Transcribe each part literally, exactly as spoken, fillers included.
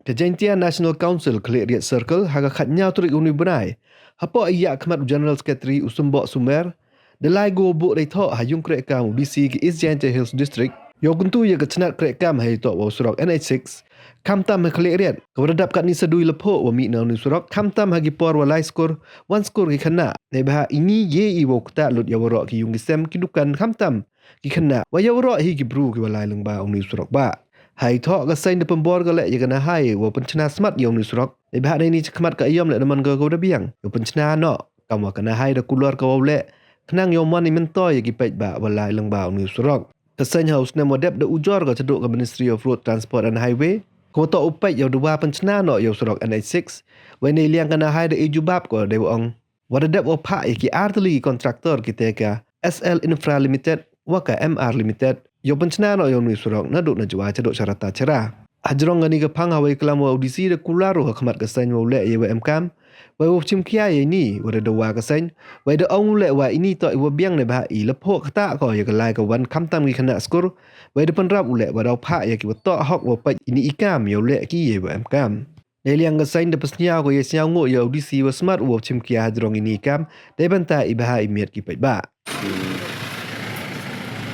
Ka Jaintia National Council Khliehriat Circle ha ka khatñiaw tarik uni u bnai, hapoh i yakhmat u General Secretary u Symboh Sumer, da lai ko wow booh dei thoh ha yung krehkaam u D C ka East Jaintia Hills District, yow kyntu ya ka chnat krehkaam heiyatoh wa u surok N H six, khamtam ha Khliehriat, ka wa da dap katni sa dui laphooh wa mih na uni u surok, khamtam ha ki por wa lai skur, wan skur ki khynnah, neibhah ini ye i wow ktah lut ya waroh ki yung ki sem, ki dukan, khamtam ki khynnah, wa ya waroh hi ki bru ki wa lai lyngba uni u surok bah. Heiyatoh ka seiñ da pynbor ka leh ya ka Nahai wow pynchna smat ya uni u surok, neibhah neini chakhmat ka aiom leh da man ka ka wa da biang yow pynchna noh, kamwa ka Nahai da kular ka wow leh, khnang yow man i myntoi ya ki paidbah wa lai lyngba uni u surok. Ka seiñ ha u snem wa dep da ujor ka chadooh ka Ministry of Road Transport and Highway, ka wa toh u peit yow dawa pynchna noh ya u surok N H six, wei neiliang ka Nahai da e jubab ko dei wa ong wa da dep wow phah ya ki ar tylli ki contractor, kitæ ka S L Infra Limited wa ka M R Limited, yow pynchna noh ya uni u surok nadooh na Jowai chadooh cha Ratacherra. Hajrong kani ka phang, ha wa i klam wa u D C da kular u ha khmat ka seiñ wow leh ya wa emkaam, wei wow chimkhia ya ini wa da dawa ka seiñ, wei da ong u leh wa ini toh i wa biang neibhah i laphooh ktah ko ya ka lai ka wan, khamtam ki khynnah skur, wei da pynrap u leh wa daw phah ya ki wa toh hok wow peit ini i kaam yow leh ki ya wa emkaam. Neiliang ka seiñ da pynsñiaw ko ya sñiaw ngooh ya u D C wa smat u wow chimkhia hajrong ini i kaam, dei bynta i bha i miat ki paidbah.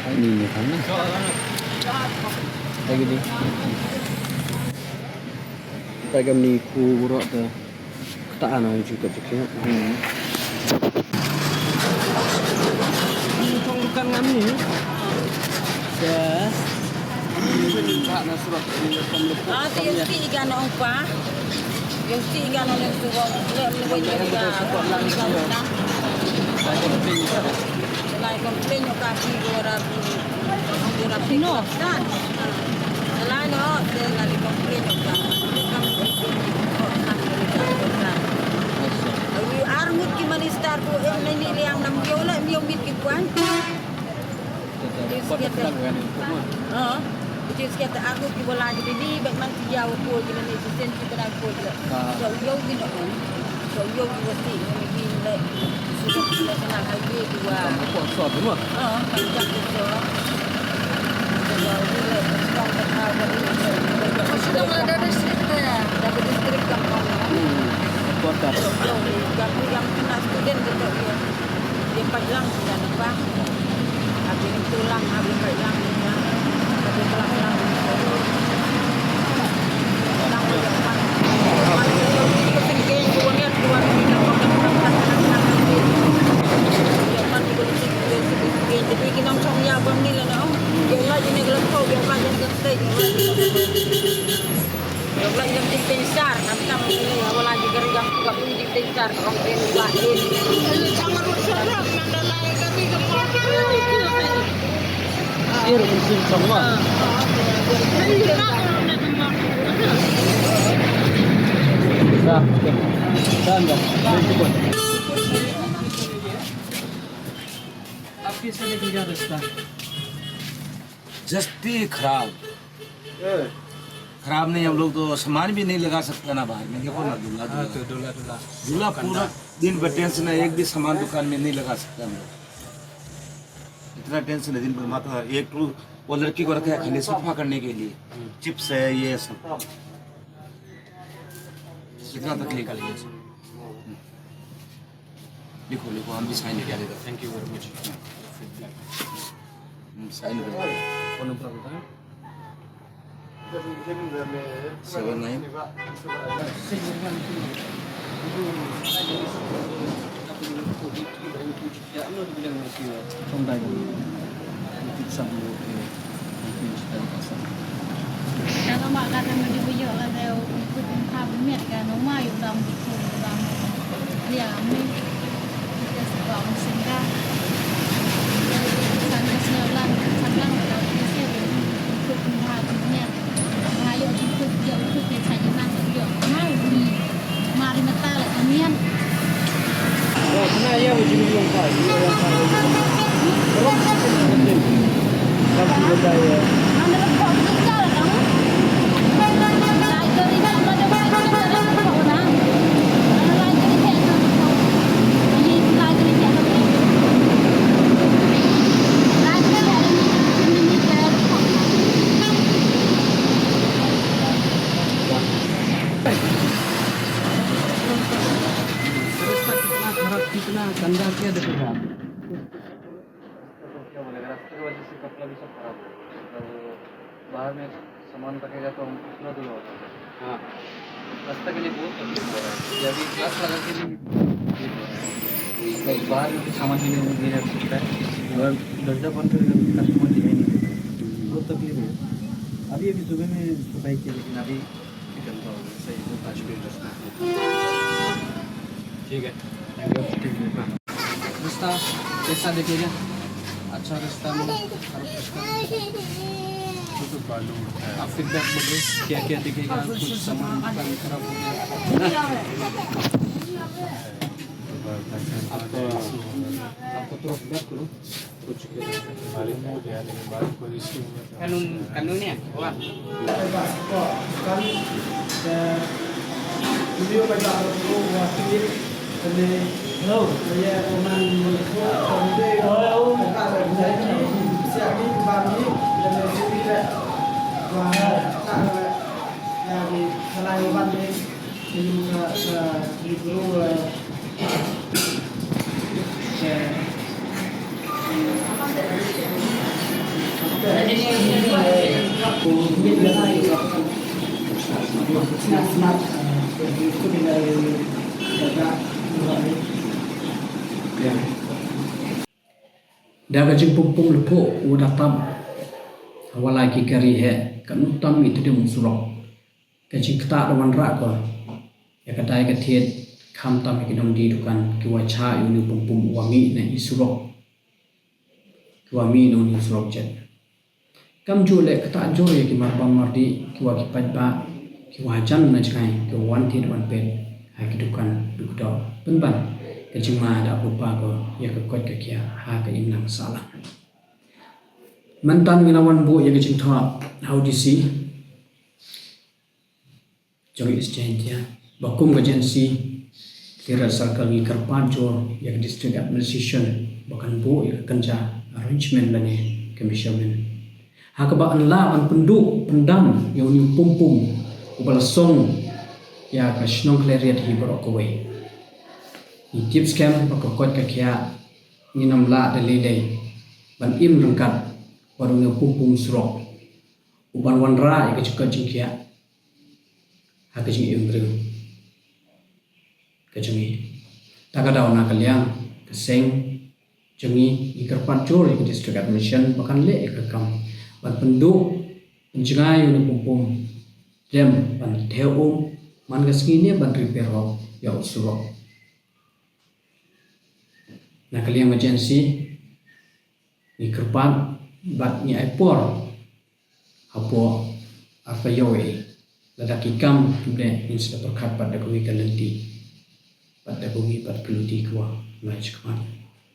Ini ni kan na. Lagi ni. Kita kami ku urok tu. Kata ana juga tu. Ini tong dukan kami. Yes. Ah, te yung ti iga na ong pa. Yung ti iga na yung suwang. Yung ti iga na yung suwang. Lai complain yung kasi gora pi. Gora pi. No. Lai no, te lai complain yung kasi. Armut ki manistar ko, em, nai ni liang nam yola, mi omit ki puan. Iti sikiat, ha, iti sikiat aku ki bola jadi ni, bek man ki jauh ko, jadi ni sisen ki bola ko je. So, yow ki no, so, yow ki wasi, ni le, sudah ki national highway dua. Ko so tu mah. Ha, panjang tu so. So, ni le, strong tak tahu. Sudah ada district ya. Ada district kampung. Hmm. Kota. So, yow, yang, yang kena student tu, yow. Dia pajang Jangan lupa. Habis tulang, habis pajang, habis tulang, tulang. Jadi, kita orang ya, bang ni lah, no. Dia lah, dia ni kalau kau, dia lah, dia ni kalau kau. Yow lai ilang jingteng sar, kam kam ni, wala ji gari kam kam jingteng sar, kam jing wa in. Sir, sir, sama. Sa, sa, sa. आपके साथ एक हजार रस्ता। जस्ती खराब। खराब नहीं, हम लोग तो सामान भी नहीं लगा सकता ना बाहर में। देखो ना, धुला, हाँ, धुला। तो धुला, धुला। धुला, पूरा दिन भर टेंशन है, एक भी सामान दुकान में नहीं लगा सकता हम लोग। इतना टेंशन है दिन भर, माथा, एक तो वो लड़की को रखा है खाली सफा करने के लिए, हम्म। चिप्स है, ये सब। इतना तकलीफ है। लिखो, लिखो, हम भी साइन कर देते हैं। Thank you very much। हम्म, साइन कर दो। फोन नंबर बताएं। Seven nine. Tang ma ka tang di buyo la deu, ikut pha miat ka no ma yu dam di ku dam. Ria mi. Kita sebab musim dah. Sana sialan, sana dah siap. Ikut pha miat. Ayo ikut, ikut ke saya nang yo. Mau ni. Mari mata la kamian. क्या दिक्कत है आपको? तो क्या बोलेगा, रास्ते की वजह से कपड़ा भी सब खराब हो गया। मतलब, बाहर में सामान रखेगा तो उतना दूर होगा। हाँ। रास्ता के लिए बहुत तकलीफ हो रहा है। ये अभी ग्लास लगा के भी तकलीफ हो रहा है। तो बाहर में कुछ सामान भी नहीं, नहीं रख सकता है। अगर दरवाजा बंद करेगा तो कस्टमर दिखाई नहीं देगा। बहुत तकलीफ है। अभी, अभी सुबह में सफाई की, लेकिन अभी गंदा हो गया। सही है, आज भी रास्ता। ठीक है। रास्ता कैसा दिखेगा? अच्छा रास्ता में, खराब रास्ता में। तो, तो बालू उड़ता है। आप फीडबैक बोलो, क्या क्या दिखेगा? कुछ सामान पानी खराब हो गया। आपको, आपको थोड़ा फीडबैक करो। कुछ के बारे में मुझे याद नहीं, बात कोई इशू हुआ था। Kanun, kanun ya, wah. Da ka jingpumpum lephoh u da tam. Hawala ki kari he, ka nu tam i tu dem u surok. Ka jingktah da wanrah ko. Ya ka dai ka thied, kham tam i ki nongdie dukan, ki wa cha i u ni pumpum u wa mih na i surok. Ki wa mih na u ni surok jet. Kamjooh le ktah jur ya ki marbam mardih, ki wa ki paidbah, ki wa jan na jngai, ki wa wan thied wan peit ha ki dukan dukdok. Pynban ka jingma da bupa ko ya ka koit ka khiah ha ka imlang sahlang. Mynta ngi na wan buh ya ka jingthoh ha u D C jong East Jaintia, ba kum ka agency, Tirwet Circle ngi kyrpad jur ya ka District Administration ba kan buh ya ka kynja arrangement lane ka measurement. Ha kaba yn lah ban pynduh pyndam ya u ni pumpum u ba la song ya ka shnong Khliehriat hi baroh kawei. Ngi tip skhem ba ka koit ka khiah ngi nam lah da lei lei ban im ryngkat bad u ni pumpum surok u ban wanrah ya ka jingkoit jingkhiah ha ka jingim briew ka jong ngi. Ta ka daw na ka liang ka seng jong ngi, ngi kyrpad jur ya ka District Administration ba kan leh ya ka kam ban pynduh pynjngai ya u ni pumpum, lem ban thew um man ka sngi ne ban repair hok ya u surok. Na ka liang agency ngi kyrpad bad ngi ai por hapoh ar phaw ïoh i, lada ki kam ne ngin sa pyrkhat bad da kawi ka lynti bad da kawi bad ka lynti kwah ngai chikmat.